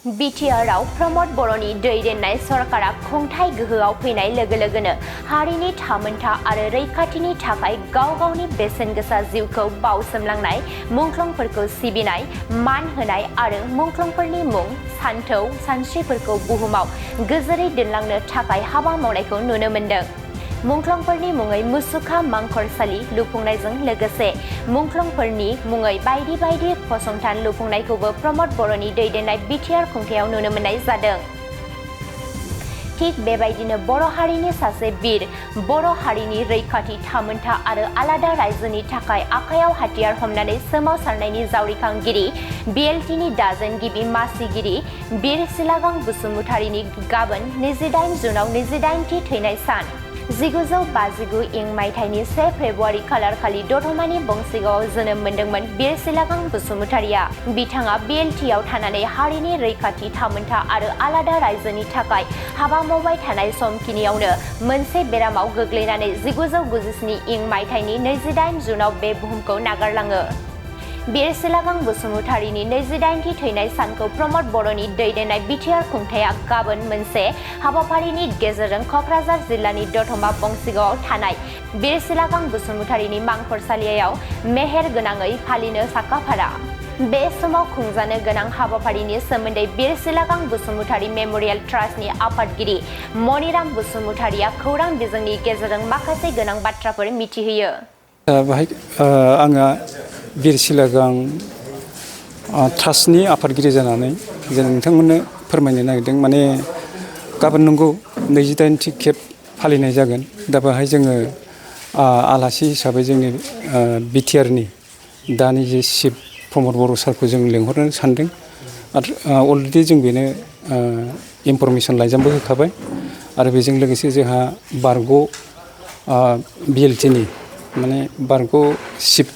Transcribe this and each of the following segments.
बिटिआरआव प्रमद बर'नि दैदेननाय सरकारा खुंथाय गोहोआव फैनाय लोगो लोगोनो हारिनि थामोनथा आरो रैखाथिनि थाखाय गाव गावनि बेसेन गोसा जिउखौ बाउसोमलांनाय मुंख्लंफोरखौ सिबिनाय मान होनाय आरो मुंख्लंफोरनि मुं सानथौ सानस्रिफोरखौ बुहुमाव गोजोरै दोनलांनो थाखाय हाबा मावनायखौ नुनो मोन्दों। मुंख्लंफोरनि मुङै मुसुखा मांखरसालि लुफुंनायजों लोगोसे मुंख्लंफोरनि मुङै बायदि बायदि फसंथान लुफुंनायखौबो प्रमद बर'नि दैदेननाय बिटिआर खुंथायाव नुनो मोननाय जादों। थिग बेबायदिनो बर' हारिनि सासे बिर बर' हारिनि रैखाथि थामोनथा आरो आलादा रायजोनि थाखाय आखायाव हाथियार हमनानै सोमावसारनायनि जावरिखांगिरि बिएलटिनि दाजेनगिरि मासिगिरि बिर सिलागां बसुमतारीनि गाबोन 28 जुनाव 28थि थैनाय सान। 1959 इं मायथाइनि 1 फेब्रुवारि खालारखालि दतमानि बंसिगावआव जोनोम मोन्दोंमोन बिर सिलागां बसुमतारीया। बिथाङा बिएलटिआव थानानै हारिनि रैखाथि थामोनथा आरो आलादा रायजोनि थाखाय हाबा मावबाय थानाय समखिनियावनो मोनसे बेरामाव गोग्लैनानै 1997 इं मायथाइनि 28 जुनाव बे बुहुमखौ नागारलाङो। बिर सिलागां बसुमतारीनि 28थि थैनाय सानखौ प्रमद बर'नि दैदेननाय बिटिआर खुंथाया गाबोन मोनसे हाबाफारिनि गेजेरजों क'क्राझार जिल्लानि दतमा बंसिगावआव थानाय बिर सिलागां बसुमतारीनि मांखरसालियाव मेहेर गोनाङै फालिनो साखाफारा। बे समाव खुंजानो गोनां हाबाफारिनि सोमोन्दै बिर सिलागां बसुमतारी मेम'रियेल ट्रास्टनि आफादगिरि मनिराम बसुमतारीया खौरां बिजोंनि गेजेरजों माखासे गोनां बाथ्राफोर मिथिहोयो। बाहाय आङो बिर सिलागां ट्रास्टनि आफादगिरि जानानै जों नोंथांमोननो फोरमायनो नागिरदों। माने गाबोन नंगौ 28थि खेब फालिनाय जागोन। दा बेहाय जोङो आलासि हिसाबै जोंनि बिटिआरनि दानि जे चिफ प्रमद बर' सारखौ जों लेंहरनो सानदों। आरो अलरेडि जों बेनो इनफरमेसन लाइजामबो होखाबाय। आरो बेजों लोगोसे जोंहा बारग' बिएलटिनि माने बारग' चिफ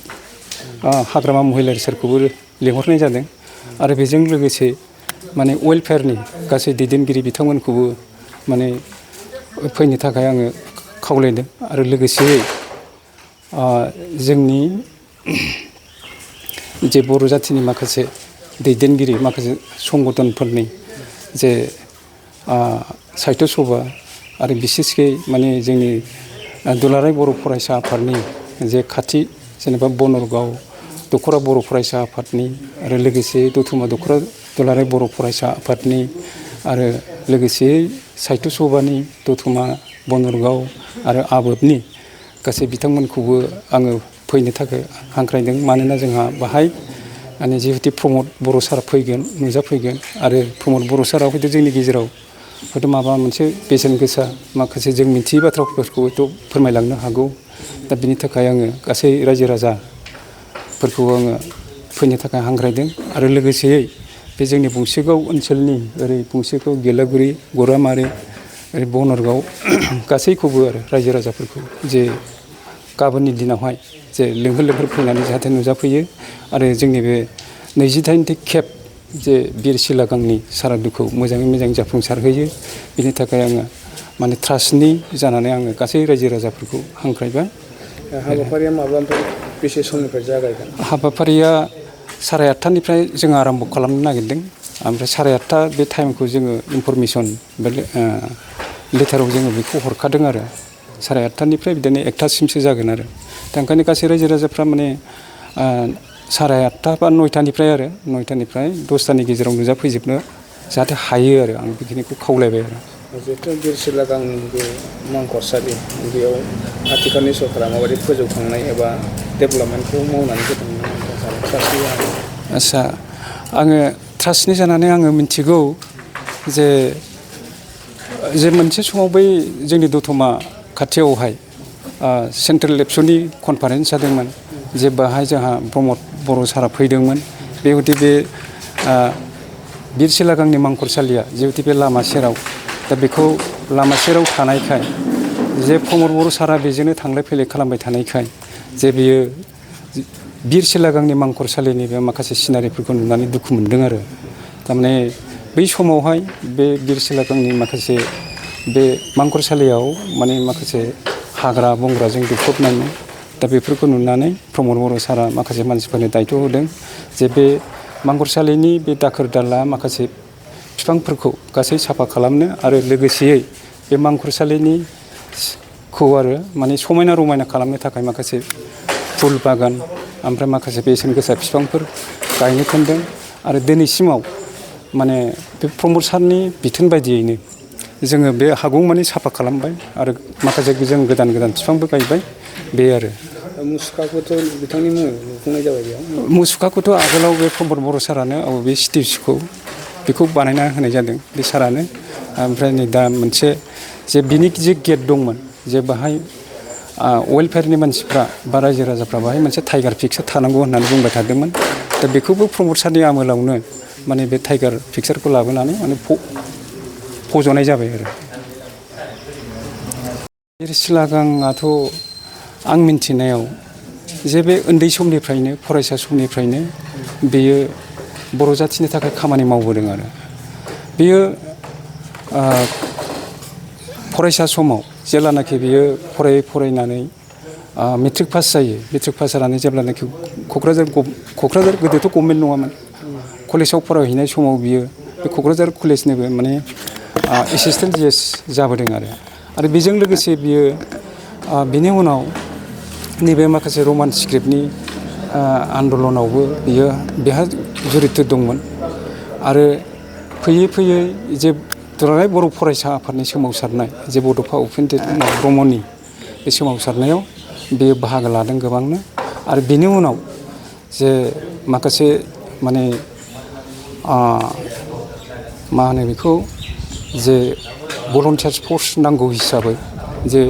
हाग्रामा महिलारि सारखौबो लेंहरनाय जादों। आरो बेजों लोगोसे माने वेलफेयारनि गासै दैदेनगिरि बिथांमोनखौबो माने फैनो थाखाय आङो खावलायदों। आरो लोगोसे जोंनि जे बर' जाथिनि माखासे दैदेनगिरि माखासे संगठनफोरनि जे साहित्य सभा आरो बिसेसकै माने जोंनि दुलाराय बर' फरायसा आफादनि जे खाथि जेनेबा बनरगाव दख'रा बर' फरायसा आफादनि आरो लोगोसे दतमा दख'रा दुलाराय बर' फरायसा आफादनि आरो लोगोसे साहित्य सभानि दतमा बनरगाव आरो आबोदनि गासै बिथांमोनखौबो आङो फैनो थाखाय हांख्रायदों। मानोना जोंहा बाहाय माने जिहेतु प्रमद बर' सार फैगोन नुजाफैगोन आरो प्रमद बर' सारा हयथ' जोंनि गेजेराव हयथ' माबा मोनसे बेसेन गोसा माखासे जों मिथियै बाथ्राफोरखौ हयथ' फोरमायलांनो हागौ। दा बिनि थाखाय आङो गासै रायजो राजाफोरखौ आङो फैनो थाखाय हांख्रायदों। आरो लोगोसेयै बे जोंनि बंसिगाव ओनसोलनि ओरै बंसिगाव गेलागुरि गरामारि ओरै बनरगाव गासैखौबो आरो रायजो राजाफोरखौ जे गाबोननि दिनावहाय जे लेंहर फैनानै जाहाथे नुजाफैयो आरो जोंनि बे 28थि खेब जे बिर सिलागांनि सारादुखौ मोजाङै मोजां जाफुंसारहोयो। बिनि थाखाय आङो माने ट्रास्टनि जानानै आङो गासै रायजो राजाफोरखौ हांख्रायबाय। हाबाफारिया माब्लानिफ्राय बेसे समनिफ्राय जागायगोन? हाबाफारिया 8:30निफ्राय जोङो आराम्भ' खालामनो नागिरदों। ओमफ्राय 8:30 बे टाइमखौ जोङो इनफरमेसन बे लेटाराव जोङो बेखौ हरखादों आरो 8:30निफ्राय बिदिनो 1थासिमसो जागोन आरो दा ओंखायनो गासै रायजो राजाफ्रा माने 8:30 बा 9थानिफ्राय आरो 9थानिफ्राय 10थानि गेजेराव नुजाफैजोबनो जाहाथे हायो आरो आं बेखिनिखौ खावलायबाय आरो। जिहेथु बिर सिलागांनि बे मांखरसालि बेयाव आथिखालनि सरकारा माबायदि फोजौखांनाय एबा डेभेलपमेन्टखौ मावनानै होदों ट्रास्टनि? आदसा आङो ट्रास्टनि जानानै आङो मिथिगौ जे मोनसे समाव बै जोंनि दतमा खाथियावहाय सेन्ट्रेल एबसुनि कनफारेन्स जादोंमोन। जे बाहाय जोंहा प्रमद बर' सारा फैदोंमोन। बेबायदि बे बिर सिलागांनि मांखरसालिया जिहेतु बे लामा सेराव दा बेखौ लामा सेराव थानायखाय जे प्रमद बर' सारा बेजोंनो थांलाय फैलाय खालामबाय थानायखाय जे बियो बिर सिलागांनि मांखरसालिनि बे माखासे सिनारिफोरखौ नुनानै दुखु मोनदों आरो थारमाने बै समावहाय बे बिर सिलागांनि माखासे बे मांखरसालियाव माने माखासे हाग्रा बंग्राजों दुफबनायमोन। दा बेफोरखौ नुनानै प्रमद बर' सारा माखासे मानसिफोरनो दायथ' होदों जे बे मांखरसालिनि बे दाखोर दाला माखासे बिफांफोरखौ गासै साफा खालामनो आरो लोगोसेयै बे मांखरसालिखौ आरो माने समायना रमायना खालामनो थाखाय माखासे फुल बागान ओमफ्राय माखासे बेसेन गोसा बिफांफोर गायनो थिनदों आरो दिनैसिमाव माने बे प्रमद सारनि बिथोन बायदियैनो जोङो बे हागौमानि साफा खालामबाय आरो माखासे जों गोदान गोदान बिफांबो गायबाय बे आरो मुसुखाखौथ' बिथांनि मुङै लुफुंनाय जाबाय बेयाव मुसुखाखौथ' आगोलाव बे प्रमद बर' सारानो बे स्टेचुखौ बेखौ बानायना होनाय जादों बे सारानो ओमफ्राय नै दा मोनसे जे बिनि जे गेट दंमोन जे बाहाय वेलफेयारनि मानसिफ्रा बा रायजो राजाफ्रा बाहाय मोनसे टाइगार पिक्सार थानांगौ होननानै बुंबाय थादोंमोन दा बेखौबो प्रमद सारनि आमोलावनो माने बे टाइगार पिक्सारखौ लाबोनानै माने फज'नाय जाबाय आरो बिरसिलागाङाथ' आं मिन्थिनायाव जे बे उन्दै समनिफ्रायनो फरायसा समनिफ्रायनो बेयो बर' जाथिनि थाखाय खामानि मावबोदों आरो बेयो फरायसा समाव जेब्लानाखि बियो फरायनानै मेट्रिक पास जायो मेट्रिक पास जानानै जेब्लानाखि क'क्राझार गोदोथ' गभर्नमेन्ट नङामोन कलेजाव फरायहैनाय समाव बियो बे क'क्राझार कलेजनिबो माने एसिसटेन्ट जिएस जाबोदों आरो बेजों लोगोसे बियो बेनि उनाव नैबे माखासे रमान स्क्रिप्टनि आन्दलनावबो बियो बेहा जुरित दंमोन आरो फैयै फैयै जे दुलाराय बर' फरायसा आफादनि सोमावसारनाय जे बड'फा उपेन्द्र नाथ ब्रह्मनि बे सोमावसारनायाव बेयो बाहागो लादों गोबांनो आरो बेनि उनाव जे माखासे माने मा होनो बेखौ जे भलन्टियार्स फर्स नांगौ हिसाबै जे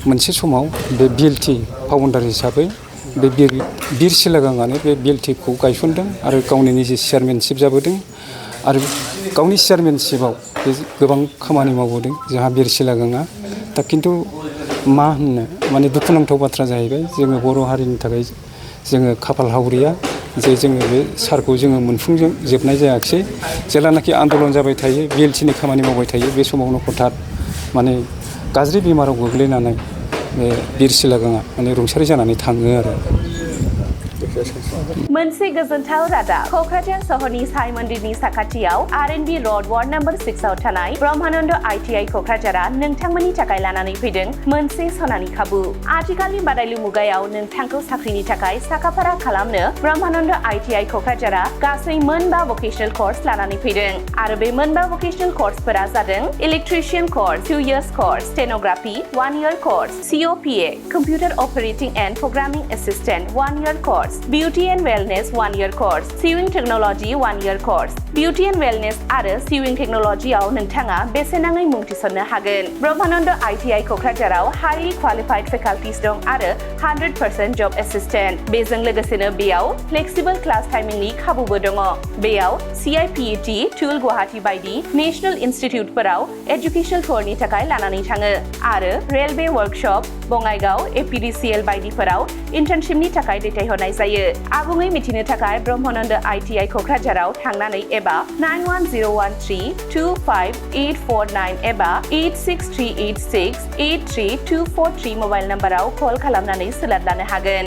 मोनसे समाव बे बिएलटि फाउन्डार हिसाबै बे बिरसिलागाङानो बे बिएलटिखौ गायसनदों आरो गावनि निजे चेयारमेनशिप जाबोदों आरो गावनि चेयारमेनशिपआव बे गोबां खामानि मावबोदों जोंहा बिरसिलागाङा दा खिन्थु मा होननो माने दुखुनांथाव बाथ्रा जाहैबाय जोङो बर' हारिनि थाखाय जोङो खाफाल हावरिया जे जोङो बे सारखौ जोङो मोनफुंजोबनाय जायाखिसै जेब्लानाखि आन्दलन जाबाय थायो बिएलटिनि खामानि मावबाय थायो बे समावनो हथात माने गाज्रि बेमाराव गोग्लैनानै बे बिरसिलागाङा माने रुंसारि जानानै थाङो आरो मोनसे गोजोनथाव रादाब क'क्राझार सहरनि साई मन्दिरनि साखाथियाव आरएनबी र'ड वार्ड नम्बर 6 आव थानाय ब्रह्मानन्द आईटीआई क'क्राझारा नोंथांमोननि थाखाय लानानै फैदों मोनसे सनानि खाबु आथिखालनि बादायलु मुगायाव नोंथांखौ साख्रिनि थाखाय साखाफारा खालामनो ब्रह्मानन्द आईटीआई क'क्राझारा गासै मोनबा भकेशनेल कर्स लानानै फैदों आरो बे मोनबा भकेशनेल कर्सफोरा जादों electrician course 2 years course stenography 1 year course COPA computer operating and programming assistant 1 year course Beauty and Wellness 1 year course, Sewing Technology 1 year course. Beauty and Wellness आरो Sewing Technology आव नोंथाङा बेसेनाङै मुं थिसननो हागोन। ब्रह्मानन्द ITI क'क्राझाराव highly qualified faculties दं आरो 100% job assistant। बेजों लोगोसेनो बेयाव flexible class timingनि खाबुबो दङ। बेयाव CIPET, टुल गुवाहाटी बायदि नेशनेल इनस्टिट्युटफोराव एजुकेशनेल टुरनि थाखाय लानानै थाङो आरो रेलवे वर्कशप, बङाइगाव, APDCL बायदिफोराव इन्टार्नशिपनि थाखाय दैथायहरनाय जायो। आबुङै मिथिनो थाखाय ब्रह्मानन्द ITI क'क्राझाराव थांनानै एबा 9101325849 एबा 863868324 मबाइल नम्बराव कल खालामनानै सोलाद लानो हागोन।